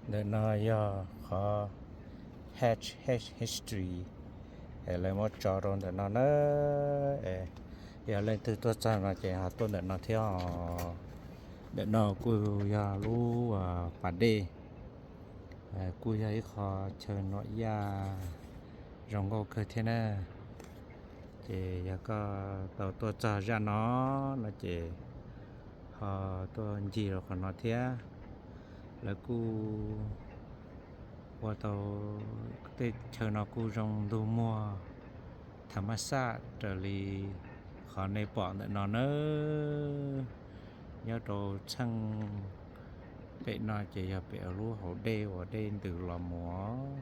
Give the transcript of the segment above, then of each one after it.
Ntawm no yog qhov hatch, hatch history, es lawv muab tso rau ntawm no na. Yog leej twg tuaj txog no ces ho tuaj ntawm no thiab os. Ntawm no kuj yog lub pas dej, kuj yog ib qho chaw nuam yaj zoo nkauj kawg thiab na. Ces yog koj tau tuaj txog zaj no no ces ho tuaj ncig rau qhov no thiab. Lawv kuj ua tau tej chaw no kuj zoo ntug muag tham mas xaj raws li qhov nej pom ntawm no nawb. Nyob rau txheej pem no ces yog pem lub hauv dej uas dej ntws los mus,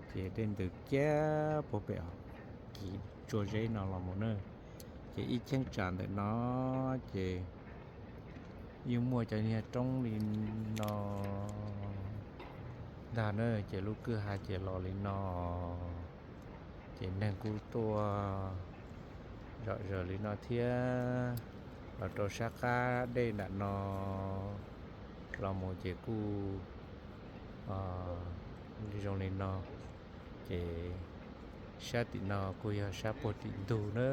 ces dej ntws kiag puag pem kiv tsua zeb no los mus na. Ces ib cheeb tsam ntawm no ces yeej muaj cov niag roob li no ntag na, ces lub kwj ha ces los li no, ces neeg kuj tuaj zom zaws li no thiab. Los rau sab qab dej nram no los mus ces kuj zoo li no. Ces sab tim no kuj yog sab puag tim ntug na.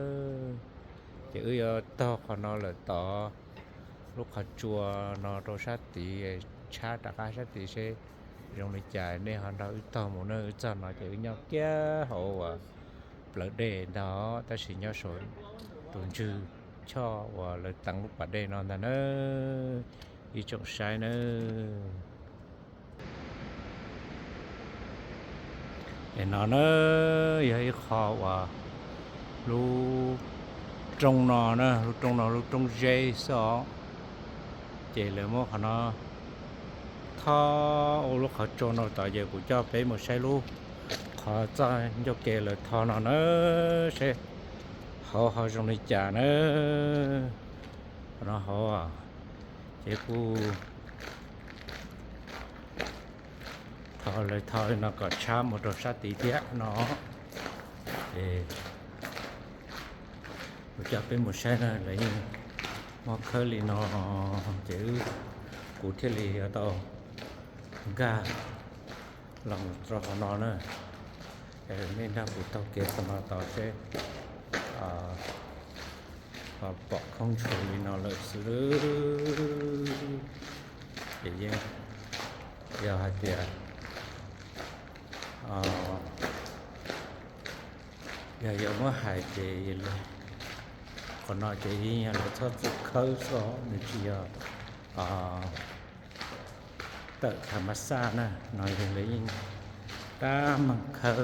Ces wb yuav taug qhov no lawm tod, lub qhov tsua no rau sab tid, tshab rov qab sab tid seb zoo li cas nej ho nrog wb taug mus na. Wb txog no ces wb nyob kiag hauv uas plawv dej ntag, tab sis nyob saum tus ntswg choj uas lawv teev lub pas dej no ntag na, ib tsoom saib nawb. Es no na yog ib qho uas lub roob no na, lub roob no lub roob zeb xwb os. Ces lawv muab qhov no tho ua lub qhov tsua no tod, ces kuv coj peb mus saib lub qhov txoj ncauj ke lawv tho no na, seb hauv ho zoo li cas na. Qhov no hauv ces kuj tho, lawv tho li no kom tshab mus rau sab tid thiab no. Ces kuv coj peb mus saib na, lawv yeej muab khawb li no, ces kuv thiaj li yuav tau nkag los rau qhov no na. Nej nrog kuv taug kev qhov no tod seb ho pom khoob tshuas li no lawm xwb. Ces yeej yog hais tias yog yuav muab hais ces qhov no ces yeej yog lawv txhob txwm khawb xwb, nws tsis yog tawm tham mas xaj na, no yog lawv yeej tab meeg khawb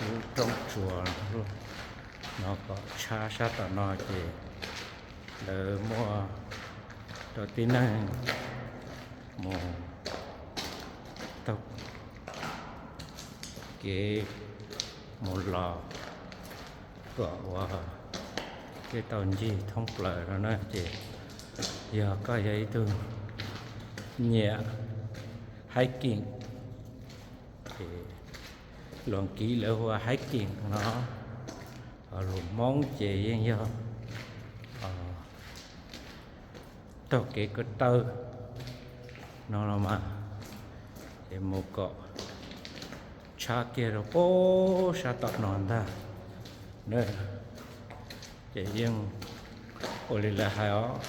lub roob tsuas no kom tshab sab tom no ces lawv muaj rau tib neeg mus taug kev mus los kom ua thiaj tau ncig thoob plaws no na. Ces yog koj yog ib tug nyiam hiking, ces luag kiv lawv hu ua hiking no, ho lus Hmoob ces yeej yog taug kev ko taw no los mas, ces mus kom tshab kiag rau pem sab tom no ntag na. Ces yeej ua li lawv hais os,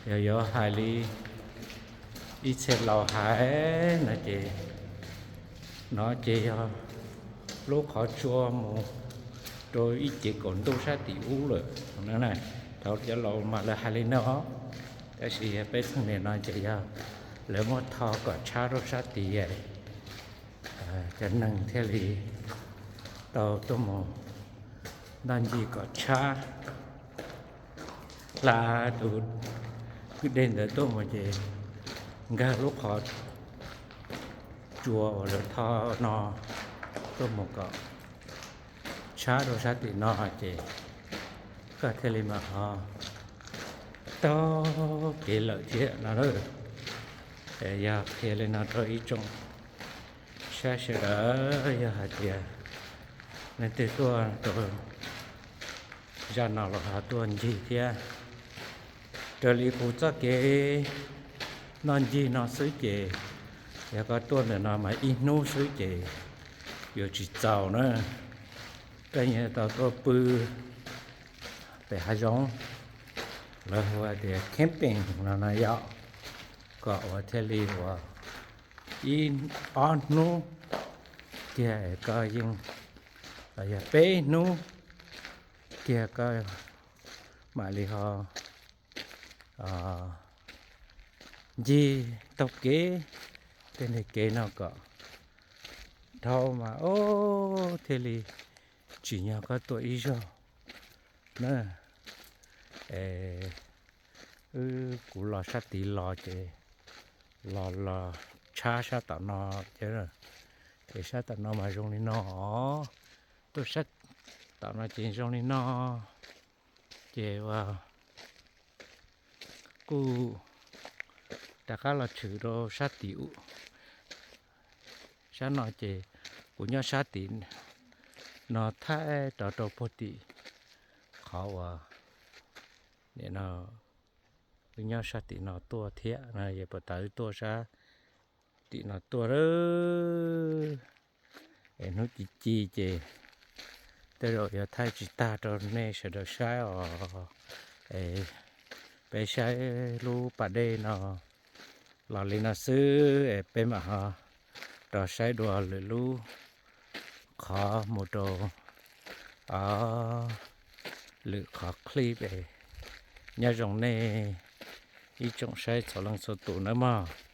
yog yuav hais li ib txhia laus hais no ces, no ces yog lub qhov tsua mus rau ib cev kaum ntuj sab tim ub lawm na. Thaum cov laus mas lawv hais li no, tab sis yog peb txheej niam no ces yog lawv muab tho kom tshab rau sab tid, cov neeg thiaj li tau tuaj mus noj ncig kom tshab. Hla tus kwj deg ntawd tuaj mus ces nkag lub qhov tsua uas lawv tho no tuaj mus kom tshab rau sab tim no ces koj thiaj li mam ho taug kev lawm thiab no. Yog qhia li no rau ib tsoom saib sawv daws, yog hais tias leej twg tuaj rau zaj no los ho tuaj ncig thiab. Raws li kuv txoj kev noj ncig no xwb ces Yog koj tuaj ntawm no mas ib hnub xwb ces yuav tsis txaus na. Koj yeej tau tuaj pw pem hav zoov, lawv hu tias camping no no yom, kom uas thiaj li uas ib ob hnub kiag koj yeej, los yog peb hnub kiag koj mam li ho ncig taug kev, tej niag kev no kom dhau mas ob thiaj li tsim nyog koj tuaj ib zaug na. Es wb kuv los sab tid los ces los los tshab sab tom no ces, ces sab tom no mas zoo li no os. Tuaj sab tom no ces zoo li no, ces ua kuj rov qab los tshwm rau sab tim u, sab no ces kuv nyob sab tim no thaij rov rau puag tim qhov uas nim no wb nyob sab tim no tuaj thiab no, yog puas tau wb tuaj sab tim no tuaj lawm. Es hnub ci ci ces tej zaum yuav thaij tsis tag rau nej sawv daws saib os. Es peb saib lub pas dej no los li no xwb es peb mam ho rov saib dua lwm lub qhov mus rau lwm qhov clip es nyob zoo nej ib tsoom saib txhua leej txhua tus nawb mog.